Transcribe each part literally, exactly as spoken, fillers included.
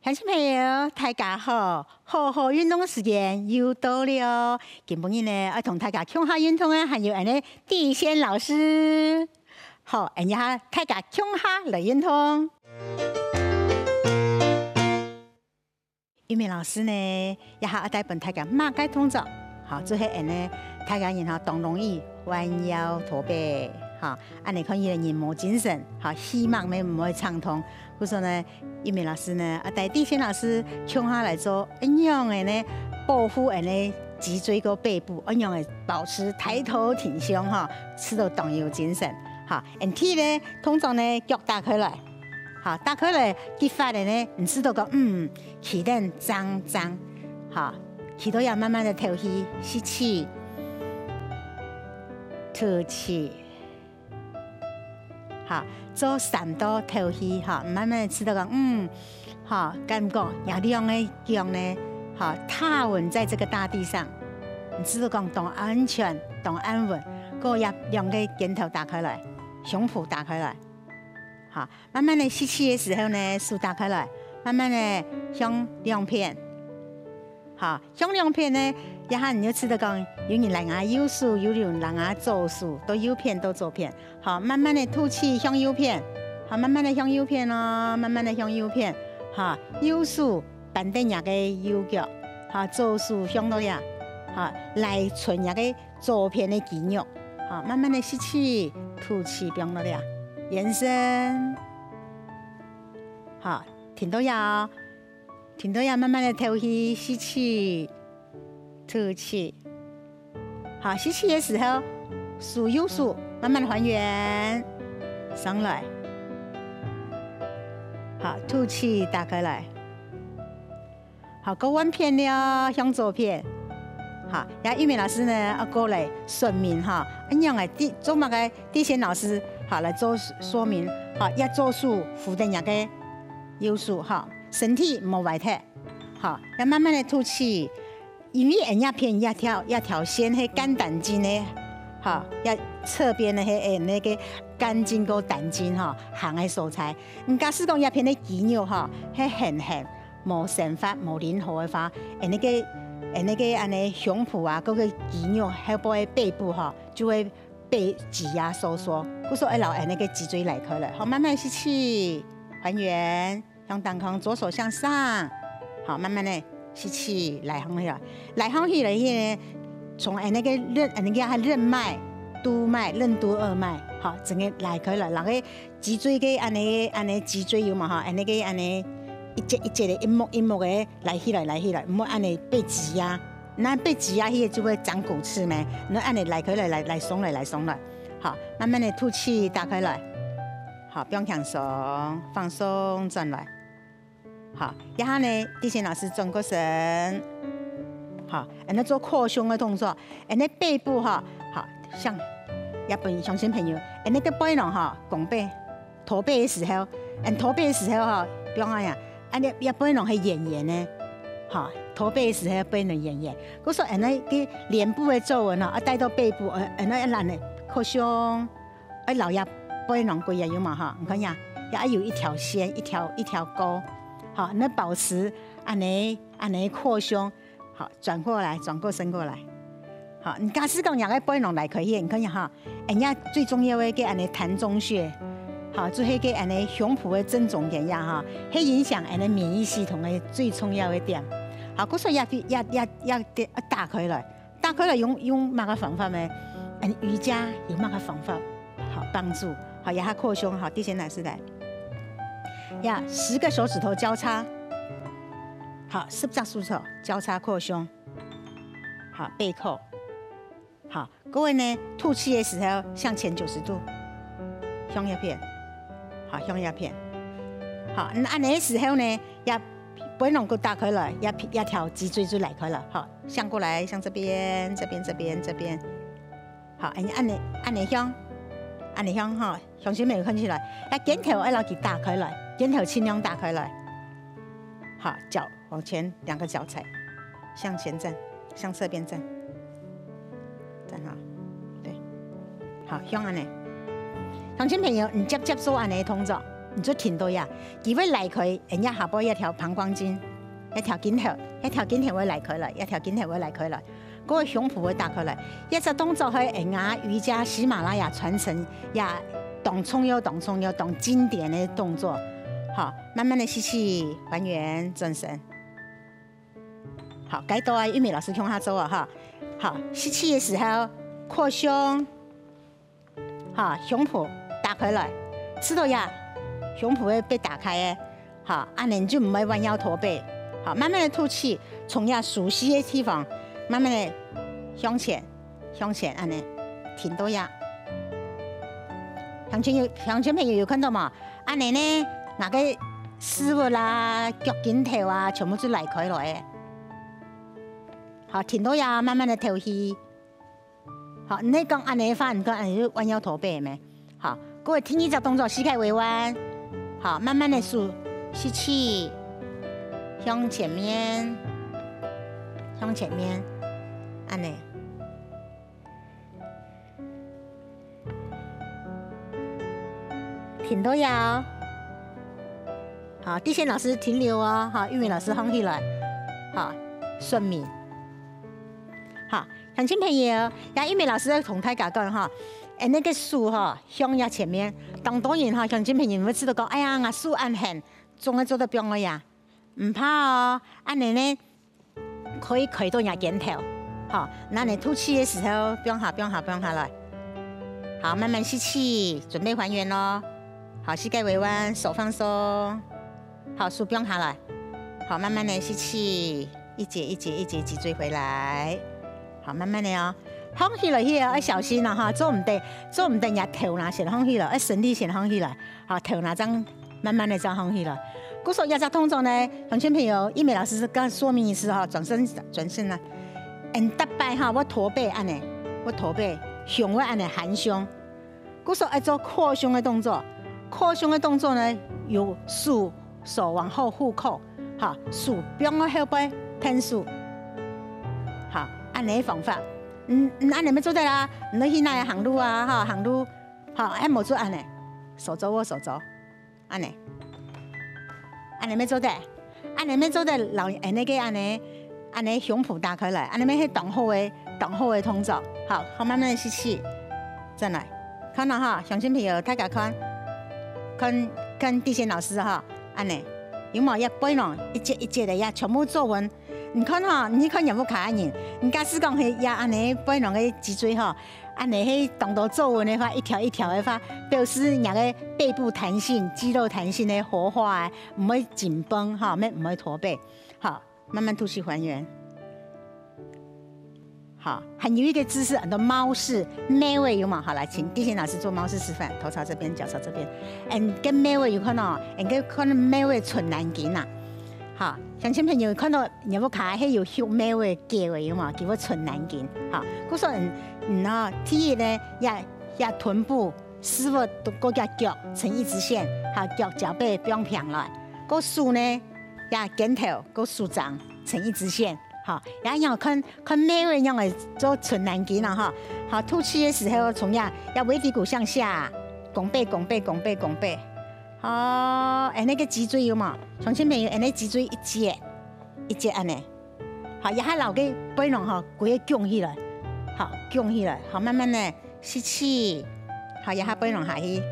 鄉親朋友，大家好！好好運動个時間又到了。今晡日呢，愛同大家共下運動个還有𠊎等个地仙老師。好，𠊎等大家共下來運動。玉美老師呢，這下愛帶分大家麼个動作？好，就係𠊎等大家人吼，當容易彎腰駝背，好，恁樣看起來人無精神，好，氣脈乜毋會暢通。 故所呢，玉美老師呢，愛帶地仙老師共下來做恁樣个呢，保護𠊎等个脊椎个背部，恁樣个保持抬頭挺胸吼，試著當有精神。好，𠊎等呢，動作呢，腳打開來，好，打開來，激發个呢，你試著講，嗯，企等正正，好，企到這慢慢个敨氣，吸氣，吐氣。 好，做三到敨氣，好，慢慢个試著講，嗯，好，感覺這兩个腳呢，好，踏穩在這個大地上，你試著講當安全，當安穩，過這兩个肩頭打開來，胸脯打開來，好，慢慢个吸氣个時候呢，手打開來，慢慢个向兩片， 好，向兩片呢，這下你就試著講，有人來𠊎右手，有人來𠊎左手，到右片，到左片。好，慢慢个吐氣向右片，好，慢慢个向右片哦，慢慢个向右片。好，右手扳等若个右腳，好，左手向到這，好，拉伸若个左片个肌肉，好，慢慢个吸氣，吐氣放到這，延伸。好，停到這哦。 停到這，慢慢个敨氣，吸氣，吐氣。好，吸氣个時候，手右手慢慢還原，上來。好，吐氣打開來。好，過換片了，向左片。好，這玉美老師呢，愛過來說明哈，恁樣个地，做麼个地仙老師，好，來做說明。好，這左手扶等若个右手哈，身體毋好歪忒。 好，愛慢慢个吐氣，因為𠊎等這片這條，這條線係肩單筋个，好，這側邊个係𠊎等个肩胛骨單筋吼，行个所在。你假使講這片个肌肉吼，係很很無生發、無靈活个話，𠊎等个，𠊎等个恁樣胸脯啊，各个肌肉，後背个背部吼，就會被擠壓收縮。故所愛摎𠊎等个脊椎拉開來，好，慢慢吸氣，還原。 向頂空，左手向上，好，慢慢个吸氣，拉䟘起來，拉䟘起來去呢，從𠊎等个任，𠊎等个任脈、督脈、任督二脈，好，整个拉開來，然後脊椎个恁樣，恁樣脊椎有無吼，恁樣个恁樣一節一節个，一目一目个拉起來，拉起來，毋好恁樣被擠壓，該被擠壓去就會長骨刺咩，你愛恁樣拉開來，拉，拉鬆來，拉鬆來，好，慢慢个吐氣，打開來。 好，放輕鬆，放鬆，轉來。好，這下呢，地仙老師轉過身。好，恁樣做擴胸个動作，恁樣背部哈，好，像，這分鄉親朋友，恁樣个背囊哈，弓背，駝背个時候，恁駝背个時候哈，放恁樣，恁樣這背囊係圓圓个，好，駝背个時候背囊圓圓，故所恁樣个臉部个皺紋哦，愛帶到背部，呃，恁樣愛懶个擴胸。 愛摎這背囊骨也有嘛哈，你看呀，也愛有一條線，一條，一條溝，好，你保持恁樣，恁樣擴胸，好，轉過來，轉過身過來，好，你假使講這个背囊拉開去，你看呀哈，恁樣最重要个个恁樣膻中穴，好，就係个恁樣胸脯个正中間呀哈，係影響恁樣免疫系統个最重要个點，好，故所也也也也也打開來。 打開來用，用麼个方法呢？恁瑜伽有麼个方法好幫助？好，這下擴胸，好，地仙老師來。呀，十个手指頭交叉，好，十隻手指頭交叉擴胸，好，背擴，好，各位呢，吐氣个時候向前九十度，向這片，好，向這片，好，恁樣个時候呢，這背囊骨打開來，這，這條脊椎就拉開了，好。 向過來，向這邊，這邊，這邊，這邊。好，恁樣，恁樣，恁樣向，恁樣向哈，鄉親朋友看起來，該肩頭愛摎佢打開來，肩頭盡量打開來。好，腳往前，兩個腳踩，向前站，向側邊站，站好，對，好，向恁樣。鄉親朋友，你接接做恁樣个動作。你就停到呀，佢會拉開，人家下背一條膀胱經，一條筋頭，一條筋頭會拉開來，一條筋頭會拉開來，該个胸脯會打開來。這隻動作係人家瑜伽喜马拉雅傳承也當重要、當重要、當經典个動作。好，慢慢个吸氣，還原，轉身。好，該到啊，玉美老師共下做啊哈。好，吸氣个時候擴胸。 哈，胸脯打開來，知道呀？胸脯會被打開个，哈，恁樣就毋會彎腰駝背。好，慢慢个吐氣，從這舒適个地方，慢慢个向前，向前，恁樣停到呀。鄉親有鄉親朋友有看到無？恁樣呢，𠊎个屎朏啦、腳筋頭啊，全部就拉開來个。好，停到呀，慢慢个透氣。 好，你講恁樣个話，你講恁樣就彎腰駝背咩？好，各位第二隻動作，膝蓋微彎，好，慢慢个吸，吸氣，向前面，向前面，恁樣。停到這哦。好，地線老師停留哦，好，玉美老師放起來，好，順命。好， 鄉親朋友，這玉美老師愛同大家講哈，恁樣个手哈，向這前面，當多人哈，鄉親朋友會知道講，哎呀，𠊎手恁絚，總愛做得放落呀，毋怕哦，恁樣呢，可以開到若肩頭，好，那你吐氣个時候，放下，放下，放下來，好，慢慢吸氣，準備還原咯，好，膝蓋微彎，手放鬆，好，手放下來，好，慢慢的吸氣，一節一節一節脊椎回來。 好，慢慢的哦，放起來去哦，愛小心哦哈，做毋得，做毋得，若頭那先放起來，愛身體先放起來，好，頭那正慢慢的正放起來。故所這隻動作呢，鄉親朋友，玉美老師剛說明一次哈，轉身轉身啦，嗯，逐擺哈，會駝背恁樣，會駝背，胸會恁樣含胸。 故所愛做擴胸个動作。擴胸个動作呢，有手手往後護扣，哈，手放到後背，𢯭手，哈，恁樣个方法。嗯，嗯，恁樣乜做得啦，你去哪行路啊，哈，行路，哈，愛無做恁樣，手肘握手肘，恁樣，恁樣乜做得。 恁樣乜做得摎𠊎个恁樣，恁樣胸脯打開來，恁樣乜係當好个，當好个動作。好，好慢慢的吸氣，轉來。看到哈，鄉親朋友，大家看，看，看地線老師哈，恁樣，有無？這背囊一節一節个，這全部做勻。你看哈，你看若屋下个人，你假使講係這恁樣背囊个脊椎哈， 恁樣係當多皺紋个話，一條一條个話，表示若个背部彈性、肌肉彈性个活化啊，毋會緊繃哈，乜毋會駝背。好，慢慢吐氣還原。好，還有一個姿勢，安到貓式，貓仔有無？好，來，請地線老師做貓式示範，頭朝這邊，腳朝這邊。嗯，跟貓仔有看到，嗯，跟看貓仔伸懶筋啊。好，鄉親朋友看到 若屋下係有畜貓个狗个有無？佢會伸懶筋，哈。故所，嗯，嗯，吼，第一呢，這，這臀部、屎朏，過隻腳成一直線，哈，腳，腳背放平來。過手呢，這肩頭，過手掌成一直線，哈。也仰看，看貓个仰仔做伸懶筋啊，哈。好，吐氣个時候，從這，這尾骶骨向下，弓背，弓背，弓背，弓背。 哦，恁樣个脊椎有無？鄉親朋友，恁樣脊椎一節，一節恁樣。好，這下摎个背囊吼，歸个弓起來。好，弓起來，好，慢慢的吸氣。好，這下背囊下去。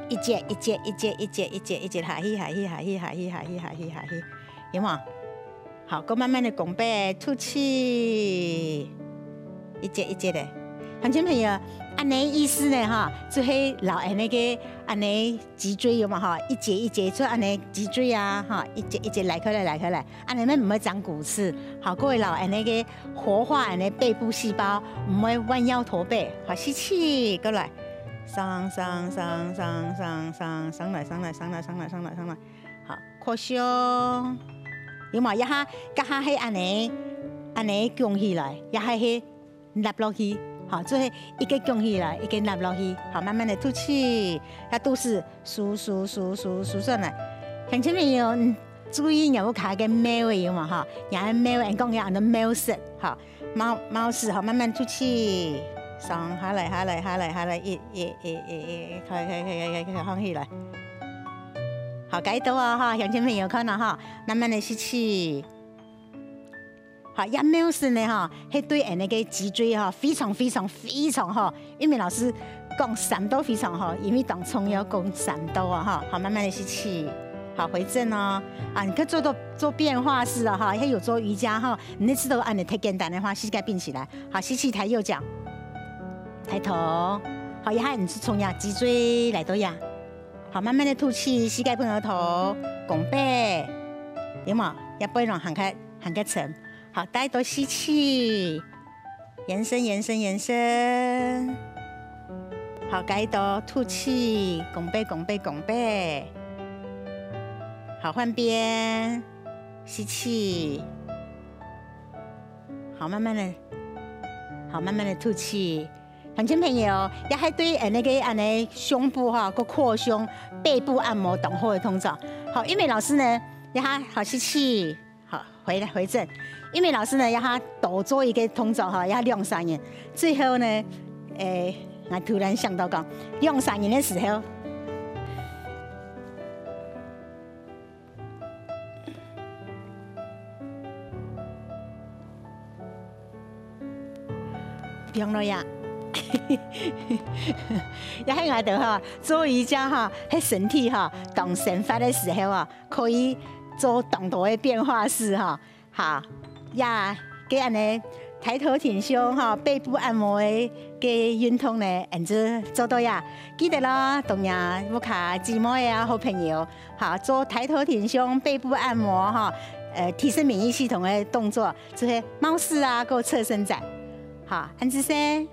一節，一節，一節，一節，一節，一節下去，下去，下去，下去，下去，下去，下去，有無？ 好，過慢慢的弓背，吐氣，一節一節的。鄉親朋友，恁樣意思呢，哈，就係摎恁樣个，恁樣脊椎有無，哈，一節一節，就恁樣脊椎啊，哈，一節一節拉開來，拉開來，恁樣乜毋會長骨刺，好，過會摎恁樣个活化恁樣背部細胞，毋會彎腰駝背，好，吸氣，過來，上，上，上，上，上，上，上來，上來，上來，上來，上來，上來。 好，擴胸。有無？這下，這下係恁樣，恁樣弓起來，這下係納落去，好，就係一個弓起來，一個納落去，好，慢慢的吐氣，這肚屎收收收收收轉來。鄉親朋友，嗯，注意若屋下个貓仔有無哈？若个貓仔，人講个安到貓屎，好，貓，貓屎，好，慢慢吐氣，上下來，下來，下來，下來，一，一，一，一，一，開，開，開，開，開，開，放起來。好，該到哦，哈，鄉親朋友看哦，哈，慢慢个吸氣。好，這貓屎呢，哈，係對𠊎等个脊椎，哈，非常非常非常好。玉美老師講三到非常好，因為當重要講三到哦，哈。好，慢慢个吸氣。好，回正哦。啊，你可以做到做變化式哦，哈，還有做瑜伽哈，你知道恁呢忒簡單个話，膝蓋併起來。好，吸氣，抬右腳，抬頭。好，這下你就從這脊椎來到這。 好，慢慢个吐氣，膝蓋碰著頭，弓背，有無？這背囊還較還較沉。好，帶到吸氣，延伸延伸延伸。好，該到吐氣，弓背弓背弓背。好，換邊，吸氣。好，慢慢个，好，慢慢个吐氣。 鄉親朋友，這係對𠊎等个恁呢胸部哈，个擴胸、背部按摩當好个動作。好，玉美老師呢，這下好吸氣，好，回來回正。玉美老師呢，這下多做一個動作哈，這下兩儕人。最後呢，誒，𠊎突然想到講，兩儕人个時候， 放落呀。也係𠊎兜哈，做瑜伽哈，係身體哈，當生活个時候啊，可以做當多个變化式哈。好，呀，該恁呢，抬頭挺胸哈，背部按摩个个運動呢，恁樣做到呀。記得咯，同樣屋下姊妹啊，好朋友， 好，做抬頭挺胸、背部按摩哈，呃，提升免疫系統个動作，就係貓式啊，還有側身展。好，恁仔細。